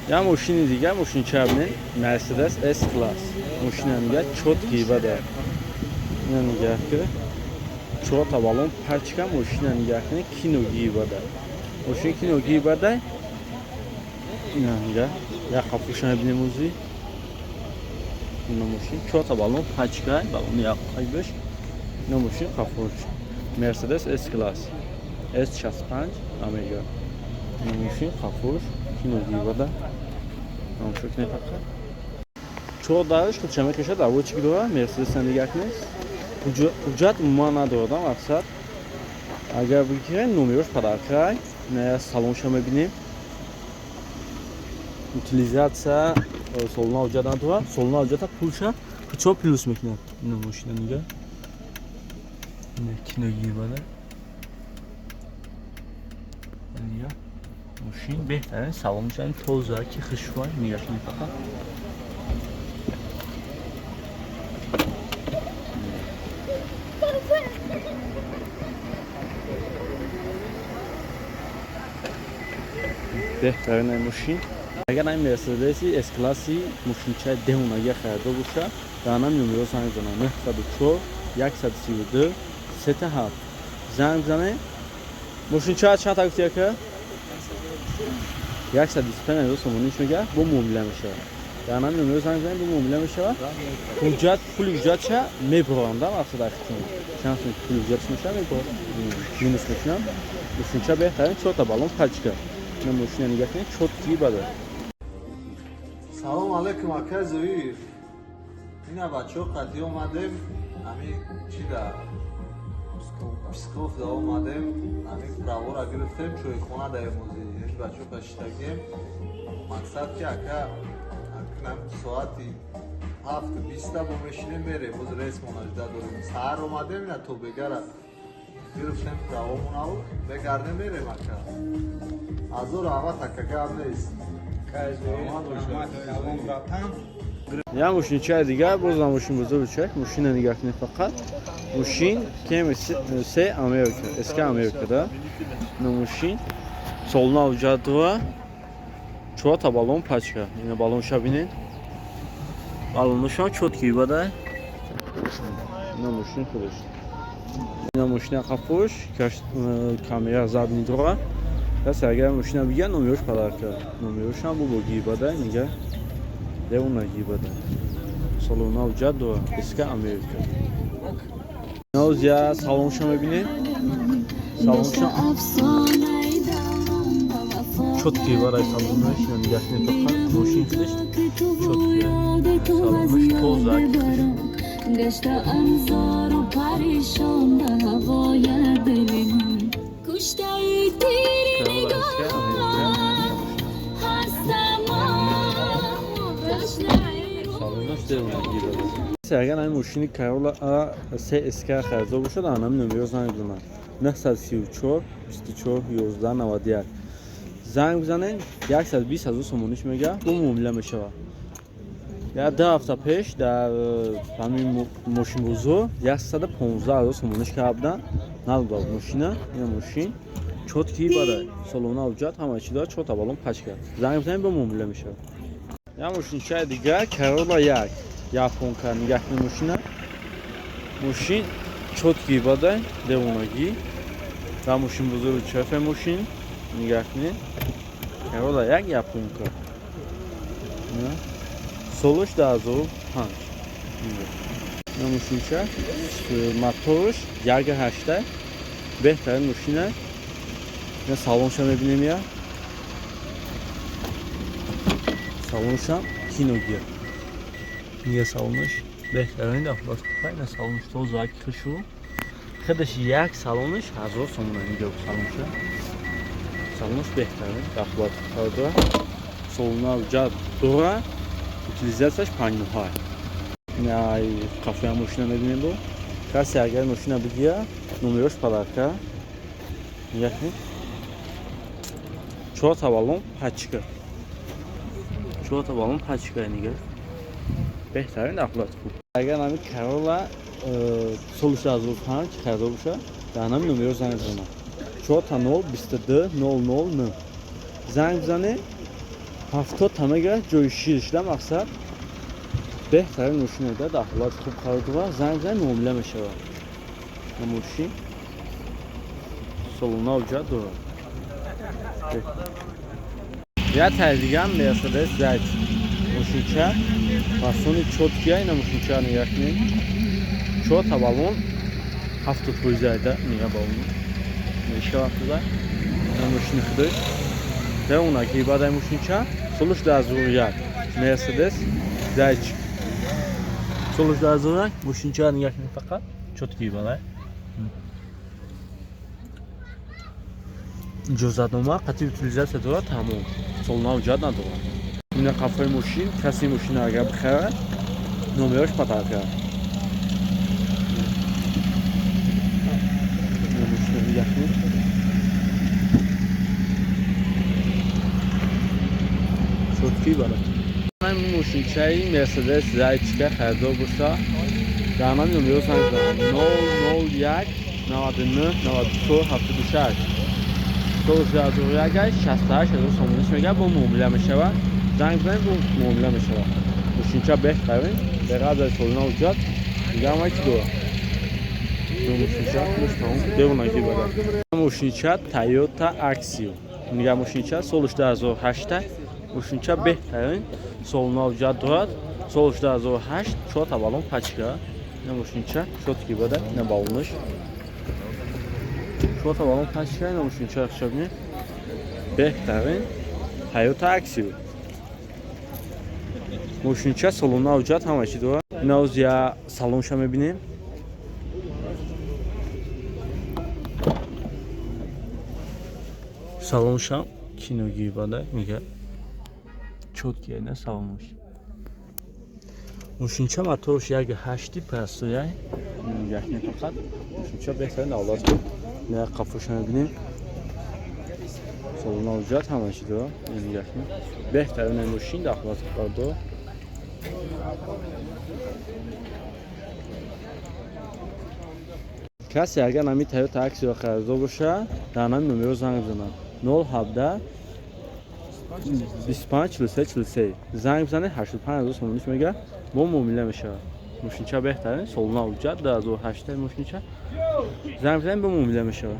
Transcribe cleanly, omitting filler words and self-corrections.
Я мошини дигар, мошинча бинед, Мерседес С класс. Мошина нига чёткий бада. Ина нигаҳ ки чорта баллон пачка. Мошина нигаҳ кунед, киногии бада. Мошин киногии бада. Ина нигаҳ, як қафуша мебинем ӯзи. Ина мошин чорта баллон пачка, баллони як қайбаш. Ина мошин қафуш. Мерседес С класс. С65 Омега. Ина мошин қафуш киногии бада. Тамошо кунед фақат. Чор дараш худша мекашад, доводчик дора, Мерседеса нигаҳ кунед. Ҳуҷҷат умуман надорад, мақсад. Агар бигирем, номерош подаркай. Ина салонша мебинем. Утилизация солона ҳуҷҷат надорад. Солона ҳуҷҷата пулша чо плюс мекунад. Ина мошина нигаҳ. Ина киногир бада. Нигаҳ. Мошин беҳтарин, салонша тоза ки хушвай, нигаҳ кунед фақат. Беҳтарин мошин. Агар ин Мерседеси С класси мошинчаи деҳонагия харидор бошад, дар нами номеро занг бизанед: 904 132 37 занг бизанед. Мошинча чанд та гуфти, ака? 125 ҳазор сомониш мега, бо муомила мешавад. Дар нами номеро занг бизанед, бо муомила мешавад. Ҳуҷҷат, пули ҳуҷҷатша мебуранд, мақсад ахитон чанд сум пули ҳуҷҷатш мешавад, мебуранд, минус мекунам. Мошинча беҳтарин, чорта баллон пачка. Ина мошина нигаҳ кунед, чёткий бада. Салом алейкум, ака Зоир. Ина бачаҳо қатъӣ омадем, ами чи да Псков да омадем, ами правора гирифтем, чойхона да эмози. Ами бачаҳо кашидагем. Мақсад ки, ака, акнам соати 7:20 бо мешинем, мерем. Боз рейсмона жда дорем. Саҳар омадем, ина то бегара гирифтем правомонаву мегардем, мерем, ака. Азор раҳмат, ака, гап нест. Я мошинчаи дигар, боз мошин бузургчак. Мошина нигаҳ кунед фақат. Мошин кеми се Америка, СК Америка да. Ина мошин солона ҳуҷҷат дора. Чорта баллон пачка. Ина баллонша бинед. Баллоношам чёткий бада. Ина мошин худаш. Ина мошина қафош, камера задний дора. Касе агар мошина бигирад, номерош подарка. Номерошам бо гибада, нигаҳ. Леона гибада. Салона ҳуҷҷат дора. СК Америка. Ноз я салонша мебинед. Салонша чёткий барай салонаш, ина нигаҳ кунед фақат. Мошин худаш чёткий. Салонаш тоза ки хуш. Гаштаам зору парешон ба ҳавои дили ман, куштаи тири Карола СК Америка. ҳастам, ташнаи. Салонаш девона гирад. Агар ҳамин мошини Карола се СК харидор бошад, ҳамин номеро занг бизанад: 934 24 11 91 занг бизанед. 120 ҳазор сомониш мега, бо муомила мешавад. Я 2 ҳафта пеш дар ҳамин мошинбозор 115 ҳазор сомониш карда буданд, надода мошина. Ина мошин чёткий бада, солона ҳуҷҷат ҳама чи дорад, чорта баллон пачка. Занг бизанед, бо муомила мешавад. Я мошинчаи дигар, Карола як японка. Нигаҳ кунед мошина. Мошин чёткий бада, девонагӣ. Дар мошин бузурги чефе мошин нигаҳ кунед. Карола як японка. Ина. Солаш 2005. Ина мошинча моторш 1,8, беҳтарин мошина. Ина салонша мебинем, я салоншам киногир. Нига салонаш беҳтарин, дафлат. Ина салонш тоза ки хушу. Худаш як салонаш 1000 сомона. Нига салонша. Салонаш беҳтарин, дафлат дора. Солона ҳуҷҷат дора. Утилизатсияш панҷноҳай. Ина қафоя мошина мебинем бо. Касе агар мошина бигирад, номерош подарка. Нигаҳ кунед. Чорта баллон пачка. Чорта баллон пачка, нигаҳ. Беҳтарин, дафлат хуб. Агар ҳамин Карола соли 2005 харидор бошад, дар ҳамин номеро занг бизанад: 000 22 00 9 занг бизанед. 70 та мегирад, ҷои ширшда мақсад. Беҳтарин мошин да, дар ҳолати хуб қарор дорад. Занг бизанед, муомила мешавад. Мошин солона ҳуҷҷат дорад. Як тари дигам Мерседес Зайчик. Мошинча фасони чёткия, ина мошинча нигоҳ кунед. Чорта баллон 70% айда, нига баллон. Мешавад туда. Ина мошини худаш. Девонаги баъд мошинча солаш 2001 Мерседес Зайчик. Солаш 2001 мошинча нигоҳ кунед фақат чёткий баъд. Иҷозатнома қатъи утилизация дорад, тамом. Солона ҳуҷҷат надорад. Ина қафои мошин, касе мошина агар бихарад, номерош подарка. Мошина нигоҳ кунед. Чёткий бара. Мошинчаи Мерседес Зайчика харидор боша, дар ҳамин номеро занг занад 001 99 94 76. Соли 2001 68 ҳазор сомониш мегӯяд, бо муомила мешавад. Занг бизанед, бо муомила мешавад. Мошинча беҳтарин, беғарз аз солона ҳуҷҷат, дигар ҳамаи чӣ дорад. Мошинча тамом, девонаги бара. Мошинча Toyota Axio. Нига мошинча солиш 2008, мошинча беҳтарин, солона ҳуҷҷат дорад. Солиш 2008, чорта баллон пачка. Ина мошинча чёткий бада, ина баллонаш. Чорта баллон пачка, ина мошинча хушабни. Беҳтарин Toyota Axio. Мошинча солона ҳуҷҷат ҳама чӣ дорад. Ина оз я салонша мебинем. Салонша киногӣ бада, мега чёткий ина салонаш. Мошинча моторш 1.8 простой, нигоҳ фақат. Мошинча беҳтарин давлат буд. Ина қафоша мебинем. Салона ҳуҷҷат ҳама чӣ дорад. Нигоҳ кунед. Беҳтарин мошин дар ҳолати қарор дорад. Касе агар ҳамин Toyota Axio харидор боша, дар ҳамин номеро занг бизанад. 017 25 43 43. Занг бизанед, 85 ҳазор сомониш мегӯяд, бо муомила мешавад. Мошинча беҳтарин, солона ҳуҷҷат, 2008 мошинча. Занг бизанед, бо муомила мешавад.